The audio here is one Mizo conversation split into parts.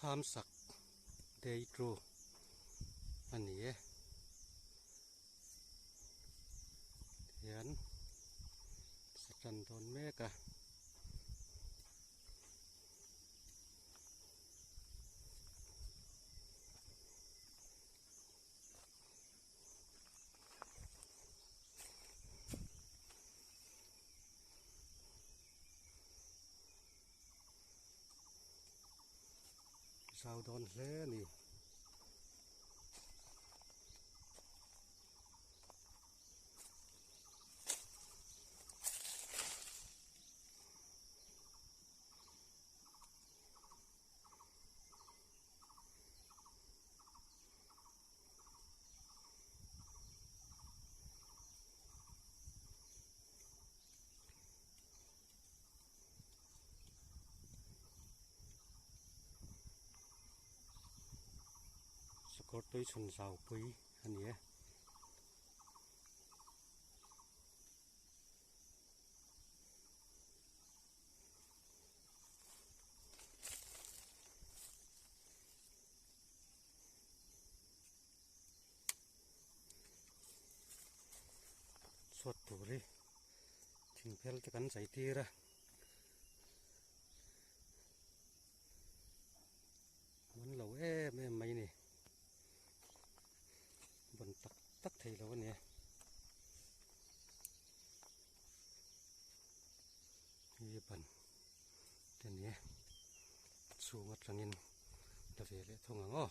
Thlam sak dei tu a ni e. Tihian sa tan dawn mek a. Zau dawn hle a ni. Sakawr tui chhun zau pui a ni e. Chhuat tur hi thing phel te kan chei tir a man lo em em mai ni ban tak tak thei lo a ni hi ban te ni e chhung atangin la ve leh thung ang aw.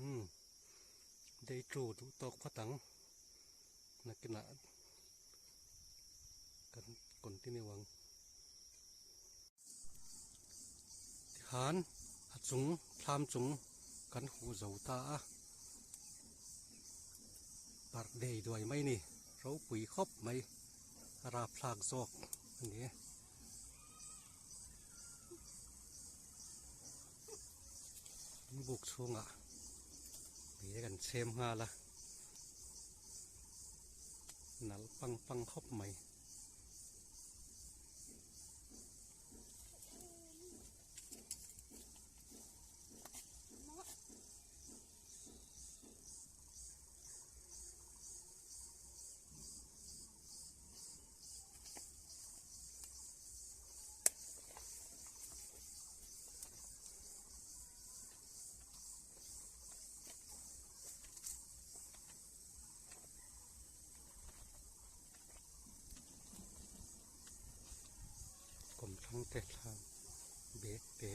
Umm dei tu duh tawk phawt ang nakinah kan continue ang tikhan a chung thlam chung kan huh zo ta a parh dei duai mai a ni ropui khawp mai a rapthlak zawk a ni e. Buk chhungah mei kan chhem nghal a nalh pang pang khawp mai. Kawmthlang te thla bag te.